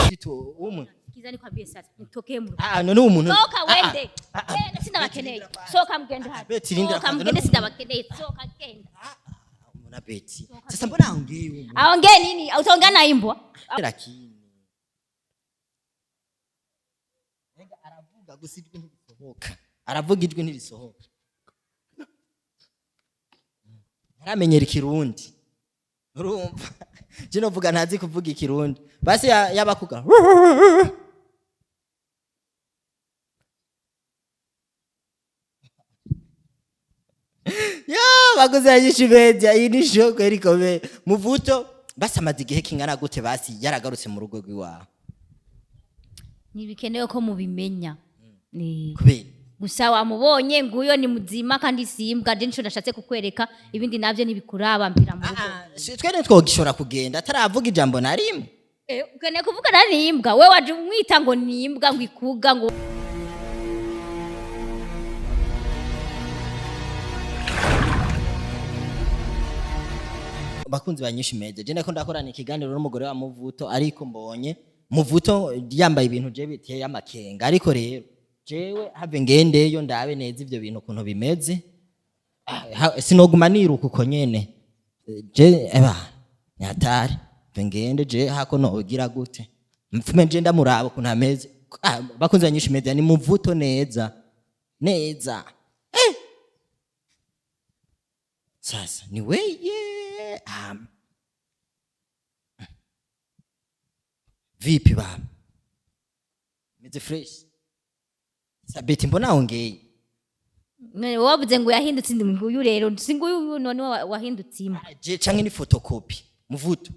Kitu umwe. Kiza nikwambie sasa nitokee mu rugo. Ah, none umuntu. Soka wende. Genda sindabakeneye. Soka mgende hano. Beti, rindira Soka kwanza, mgende none- sindabakeneye. Soka genda. Mbona Beti. Sasa mbona aongei huyu? Aongee nini? Utaongea na imbwa? Lakini. Ega aravuga gusa ijwi ntirisohoka. Aravuga ijwi ntirisohoka. Ntaramenyera ikirundi. Urumva? Je novuga ntazi kuvuga ikirundi. Basi yabakuga. Ya bakoze yanyishe media iyi ni show kweri komeye. Muvuto basi amaze igihe kingana gute basi yaragarutse mu rugo rw'iwawe. Ntibikenewe ko mubimenya. Ni Kubera gusa wamubonye nguyo ni muzima kandi simbwa je nico nashatse kukwereka ibindi navyo ntibikuraba mpira mu rugo. Twe ntitwogishobora kugenda ataravuga ijambo na rimwe. Ukeneye kuvugana n'imbwa we waje umwita ngo ni imbwa ngo ikuga ngo Bakunzi ba Nyinshi Media, je ndako ndakorana ikiganiro n'umugore wa Muvuto, ariko mbonye Muvuto yambaye ibintu je biteye amakenga, ariko rero jewe have ngendeyo ndabe neza ivyo bintu ukuntu bimeze. Sinoguma niruka uko nyene. Je eba nyatari have ngende je hako nogira gute mfume je ndamuraba ukuntu ameze. Bakunzi ba Nyinshi Media, ni Muvuto neza neza. Sasa ni weye vipi baba meze fresh sabeti mbona ongeye None wavuze ngo yahindutse indi nguyu rero si nguyu none wahindutse imbwa. Je canke ni photocopy muvuto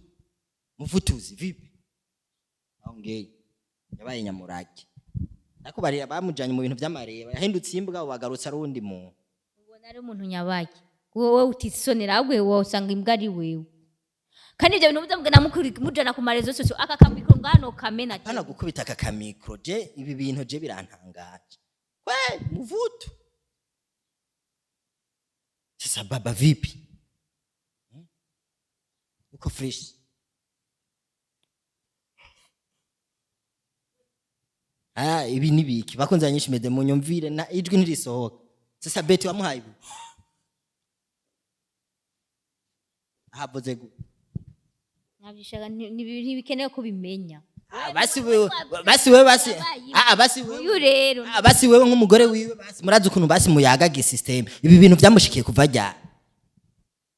muvutuzi vipi ongeye yabaye nyamurage nakubarira bamujanye mu bintu vy'amareba yahindutse imbwa wagarutse ari uwundi muntu. Ubona ari umuntu nyabaye wowe utisonera ahubwo wowe usanga imbwa ari wewe kandi ibyo bintu muzamugana mujana ku marezo sosio aka kamikro ngano kamena Hapana gukubita aka kamikro je ibi bintu je birantangaje kwe muvuto. Sasa baba vipi? Uko fresh? Ibi ni biki bakunze Nyinshi Media munyumvire na ijwi ntirisohoka. Sasa Beti wamuhaye ibi havuze gu Nabishaka ntibikenewe ko bimenya. Basi wewe basi wewe basi basi wewe Uyu rero basi wewe nk'umugore wiwe basi murazi ukuntu basi muyagaga system ibi bintu byamushikiye kuva ryari?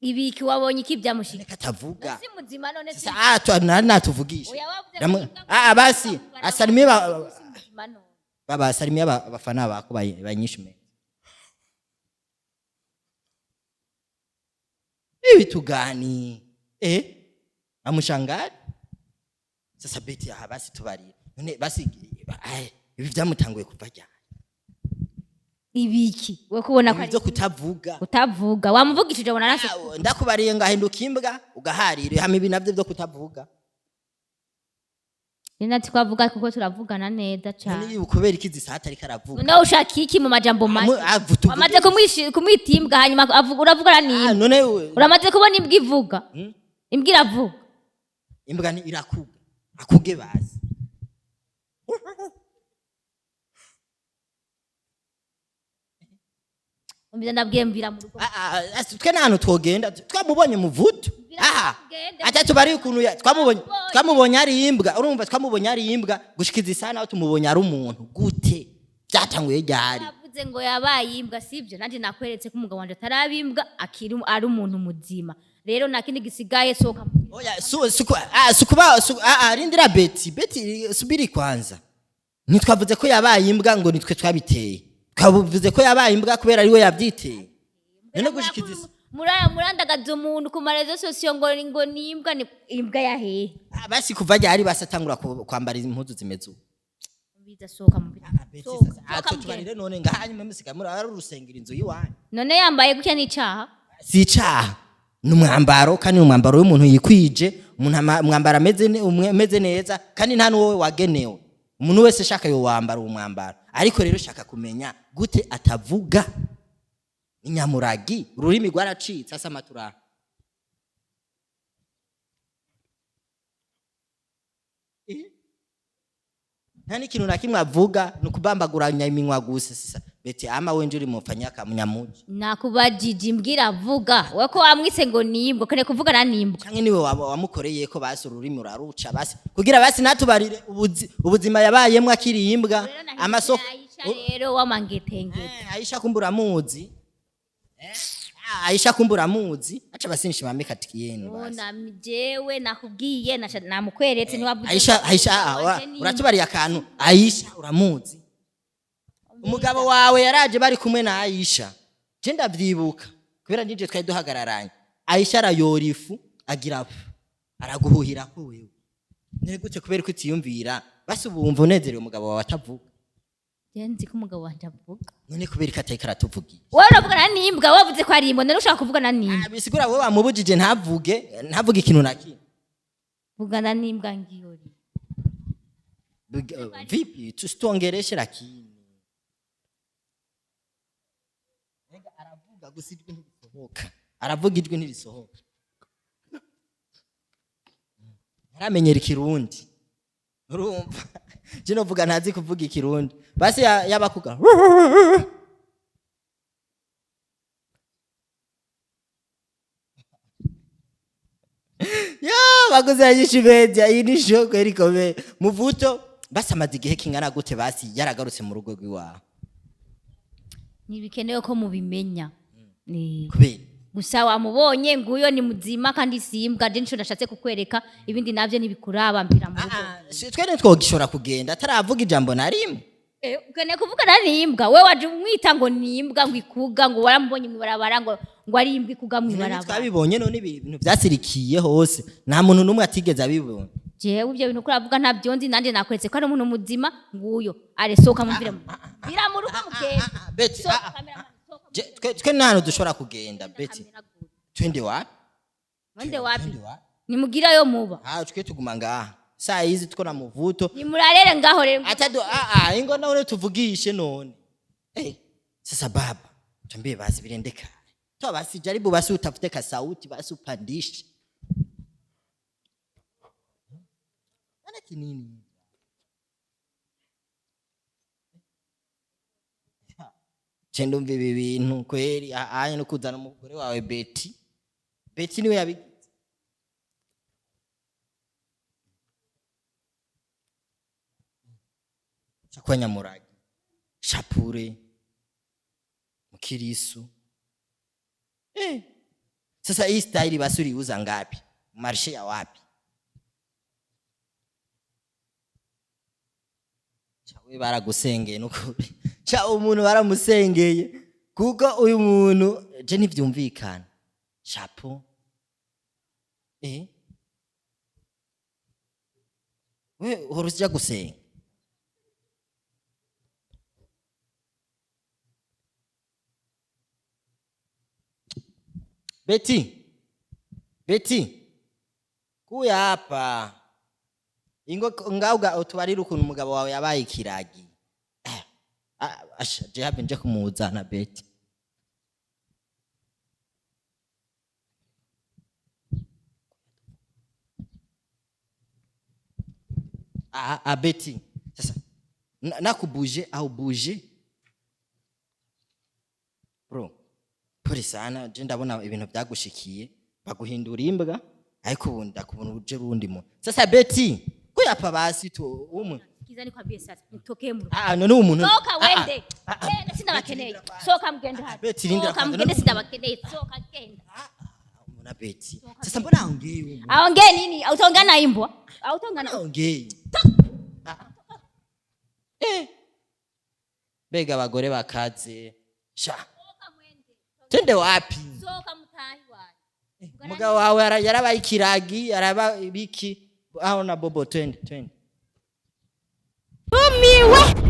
Ibiki wabonye iki byamushikiye? Reka atavuga. Si muzima none si Sasa nari natuvugisha. Oya, wavuze ko Basi asalimie si muzima none. Baba asalimie abafana bako ba Nyinshi Media. Ibi tugani amushangari. Sasa Beti aha basi tubarira none basi ibi byamutanguye kuva ryari? Ibiki we kubona ko Ibi byo kutavuga. Kutavuga wamuvugishije ubona nase. Ndakubariye ngo ahinduka imbwa ugaharira hama ibi navyo byo kutavuga. Ni natwe twavuga kuko turavugana neza cyane. None kubera iki zisata ariko aravuga? None ushaka iki mu majambo make? Wamaze kumwita imbwa hanyuma uravugana n'imbwa. None Uramaze kubona imbwa ivuga? Imbwa iravuga. Imbwa ni irakuga. Akuge basi. Umbiza ndabwiye mbira mu rugo. Twe nta hantu twogenda twamubonye Muvuto. Ata tubari ukuntu twamubonye ari imbwa urumva twamubonye ari imbwa gushikiza isana aho tumubonye ari umuntu gute byatanguye ryari? Yavuze ngo yabaye imbwa sivyo nanje nakweretse ko umugabo wanje ataraba imbwa akiri ari umuntu muzima rero nta kindi gisigaye soka. Oya sukuba rindira Beti Beti subiri kwanza. Ntitwavuze ko yabaye imbwa ngo nitwe twabiteye. Twavuze ko yabaye imbwa kubera ari we yabyiteye. None gushikiza Murandagaza umuntu ku marezo sosiyo ngo ni imbwa ni imbwa ya hehe? Basi kuva ryari basatangura kwambara impuzu zimeze uko? Biza soka mu Beti Soka, sasa soka tubarire none nga hanyuma musiga muri ari urusengero inzu yiwanyu. None yambaye gutya n'icaha? Si icaha. Ni umwambaro kandi ni umwambaro w'umuntu yikwije, umuntu umwambaro ameze neza kandi nta n'uwo wagenewe. Umuntu wese ashaka yo wambara uwo mwambaro. Ariko rero shaka kumenya gute atavuga. Inyamuragi ururimi rwaracitse asa amatura. Nta n'ikintu na kimwe avuga, ni ukubambaguranya iminwa gusa. Sasa Beti, ama wenje uri mufanyaka munyamuji? Nakubajije, imbwira avuga. We ko wamwise ngo nimbwa, ukeneye kuvugana n'imbwa? Canke niwe wamukoreye ko basi ururimi uraruca, basi kugira basi natubarire ubuzima yabayemwo akiri imbwa, amasoko. Aisha rero wamangetengete. Aisha kumbura muzi. Aisha kumbura muzi, acha basi nishimame katiki yenu basi. Ona jewe nakubwiye, namukweretse, ntiwavuze. Aisha, Aisha, uratubariye akantu. Aisha uramuzi? Umugabo wawe yaraje bari kumwe na Aisha, je ndavyibuka kubera nije twari duhagararanye. Aisha arayora ifu, agira pfu, araguhuhira ko wewe none gute? Kubera ko utiyumvira basi, ubu wumva unezerewe umugabo wawe atavuga? Je nzi ko umugabo wanje avuga. None kubera ko atariko aratuvugira? Wowe uravugana n'imbwa, wavuze ko ari imbwa, none ushaka kuvugana n'imbwa? Ah, bisigura wowe wamubujije ntavuge, ntavuge ikintu na kimwe. Vugana n'imbwa ngiyori. Vipi, tusituongeleshe, lakini Ega, aravuga gusa ijwi ntirisohoka, aravuga ijwi ntirisohoka, ntaramenyera ikirundi. Urumva je novuga ntazi kuvuga ikirundi, basi yabakuga. Ya bakoze yanyishe media, iyi ni show kweri ikomeye. Muvuto basi amaze igihe kingana gute basi yaragarutse mu rugo rw'iwawe? Ntibikenewe ko mubimenya. Kubera? Gusa wamubonye, nguyo ni muzima kandi simbwa. Je nico nashatse kukwereka, ibindi navyo ntibikuraba, mbira mu rugo. Ah, si twe ntitwogishobora kugenda ataravuga ijambo na rimwe. Ukeneye kuvugana n'imbwa? We waje umwita ngo ni imbwa, ngo ikuga, ngo waramubonye mw'ibarabara, ngo ari imbwa ikuga None mw'ibarabara. Twabibonye, none ibintu byasirikiye hose, nta muntu n'umwe atigeze abibona. Jewe ivyo bintu kuravuga ntabyo nzi. Nanje nakweretse ko ari umuntu muzima, nguyo aresohoka, mumvire mvira mu rugo mugende. Ah, Betty, Sohoka, ah, ah. cameraman, sohoka. Twe nta hantu dushobora kugenda, Betty. Kamera gute? Twende wapi? Mwende wapi? Twende wapi? Nimugirayo muba. Ah, twe tuguma ngaha saa hizi, tuko na Muvuto. Nimurarere ngaho rero. Atadu, ah ah, ingo none tuvugishe none. Sasa baba, tuambie basi vilendeka. Toa basi, jaribu basi utafute ka sauti basi upandishe. Maana kinini? Je ndumva ibi bintu kweri, ah ah, no kuzana umugore wawe Betty. Betty niwe yabigize. Chakuwa nyamuragi. Shapure. Mukirisu. Sasa hii style basi uliuza ngapi? Marshe ya wapi? Chawe baragusengeye nukuri. Cha umuntu baramusengeye kuko uyu muntu je ntivyumvikana. Chapeau. We uhora uja gusenga. Betty. Betty. Kuya hapa. Ingo ngauga utubarire ukuntu umugabo wawe yabaye ikiragi. Ah, asha je habe nje kumuzana Betty. Ah, ah Betty. Sasa nakubuje au buje? Bro. Pole sana, je ndabona ibintu byagushikiye baguhindura imbwa, ariko ubu ndakubona uje rundi mu. Sasa Betty, kuyapa basi tu umwe. Sikiza nikwambie sasa, nitokee mu rugo. Ah, none umuntu. Sohoka Ah, ah, wende. Genda, sindabakeneye. Sohoka mugende hano. Betty, rindira Sohoka kwanza, mugende, sindabakeneye. Sohoka genda. Mbona Betty? Sasa mbona aongei huyu? Aongee nini? Utaongea na imbwa? Utaongea na Aongei. Mbega abagore bakaze. Sha. Sohoka mwende. Twende wapi? Sohoka mutahi wawe. Mugabo wawe yarabaye ikiragi, yaraba ibiki. Aho na Bobo, twende, twende. Tumiwe.